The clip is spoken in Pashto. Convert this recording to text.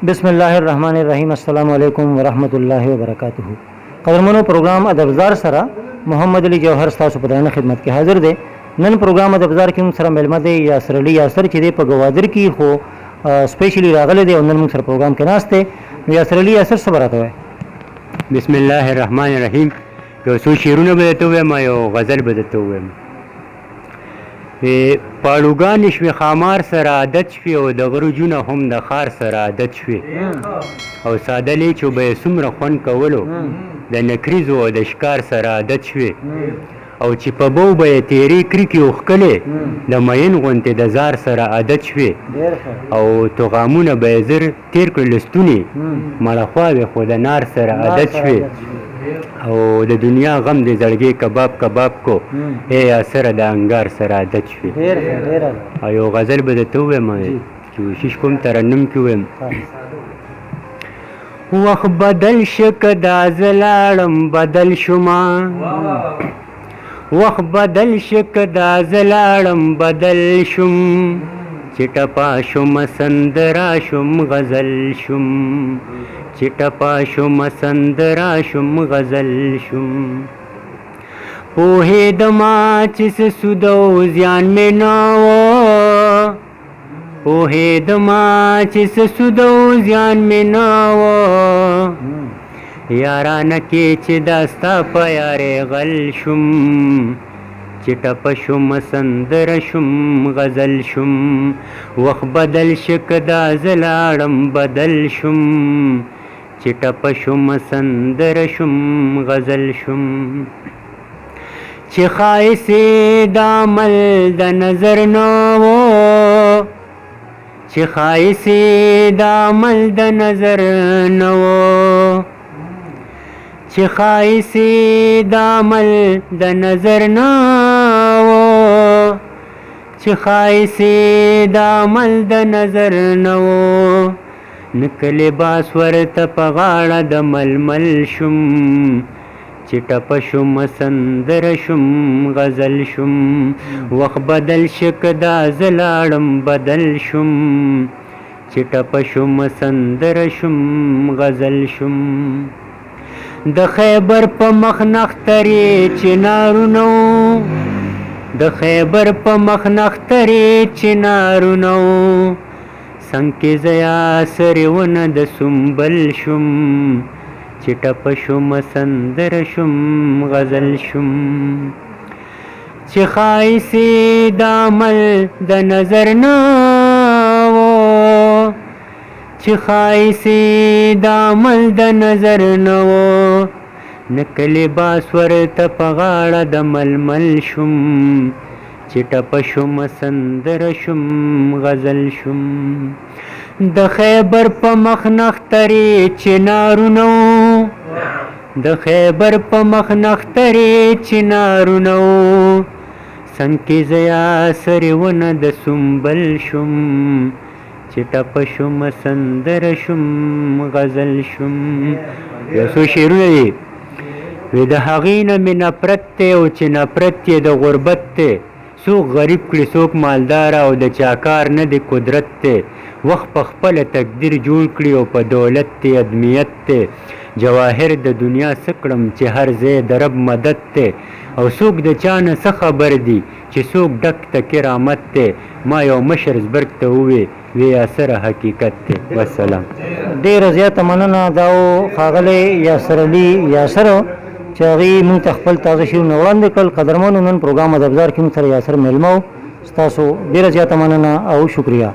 بسم الله الرحمن الرحیم. السلام علیکم ورحمت الله وبرکاته. قدرمنو، پروګرام ادبزار سره محمد علي جوهر ستاسو په درنه خدمت کې حاضر دی. نن پروګرام ادبزار کې موږ سره مېلمه دی یاسر علي یاسر، چې دی په ګوادر کې خو سپیشلی راغلی دی او نن موږ سره پروګرام کې ناست دی. نو یاسر علي یاسر، څه به راته وایې؟ بسم الله الرحمن الرحیم. یو څو شعرونه به درته ووایم، یو غزل به درته ووایم. پاړوګانې شوې، ښامار سره عادت شوې، او د غرو جونه هم د ښار سره عادت شوې، او ساده لیچو به یې څومره خوند کولو، د نکریزو او د ښکار سره عادت شوې، او چې په بو به یې تیرې کرکې اوښکلې، د میین غوندې د زار سره عادت شوې، او طغامونه به یې زر تیر کړل له ستوني، مړه خواوې خو د نار سره عادت شوې، او د دنیا غم دې زړګې کباب کباب کو، ای یاسره د انګار سره عادت شوې. او یو غزل به درته ووایم چې کوشش کوم ترنم کې ووایم. وخت بدل شه که دا زه لاړم بدل شومه، وخت بدل شه که دا زه لاړم بدل شوم، چې ټپا شوم سندرا شوم غزل شوم، چې ټپا شوم سندرا شوم غزل شوم. پوهېدمه چې څه سود او زیان مې نه و، پوهېدمه چې څه سود او زیان مې نه و، یارانه کې چې دا ستا په یارې غل شوم، چې ټپه شوم سندره شوم غزل شوم. وخت بدل شه که دا زه لاړم بدل شوم، چې ټپه شوم سندره شوم غزل شوم. چې ښایستې د عمل د نظر نه و، چې ښایستې د عمل د نظر نه و، چې ښایستې د عمل د نظر نه و، چې ښایستې د عمل د نظر نه و، نکه لباس ورته په غاړه د ململ شوم، چې ټپه شوم سندره شوم غزل شوم. وخت بدل شه که دا زه لاړم بدل شوم، چې ټپه شوم سندره شوم غزل شوم. د خیبر په مخ نخترې چنارونه، د خیبر په مخ نخترې چنارونه، څنګ کې زه یاسر ونه د سنبل شوم، چې ټپه شوم سندره شوم غزل شوم. چې ښایستې د عمل د نظر نه و، چې ښایستې د عمل د نظر نه و، نکه لباس ورته په غاړه د ململ شوم، چې ټپه شوم سندره شوم غزل شوم. د خیبر په مخ نخترې چنارونه، د خیبر په مخ نخترې چنارونه، څنګ کې زه یاسر ونه د سنبل شوم، چې ټپه شوم سندره شوم غزل شوم. یو څو شعرونه دي. وی د هغې نه مې نفرت دی، او چې نفرت یې د غربت دی، څوک غریب کړي څوک مالداره، او د چا کار نه دی قدرت دی. وخت په خپله تقدیر جوړ کړي، او په دولت دی ادمیت دی. جواهر د دنیا څه کړم چې هر ځای د رب مدد دی، او څوک د چا نه څه خبر دي چې څوک ډک د کرامت دی. ما یو مشر زبرګ ته ووی، وی یاسره حقیقت دی. والسلام. ډیره زیاته مننه. دا و ښاغلی یاسر علي یاسر چې هغې موږ ته خپل تازه شعرونه وړاندې کړل. قدرمنو، نن پروګرام ادبزار کې موږ سره یاسر مېلمه و. ستاسو ډېره زیاته مننه او شکریه.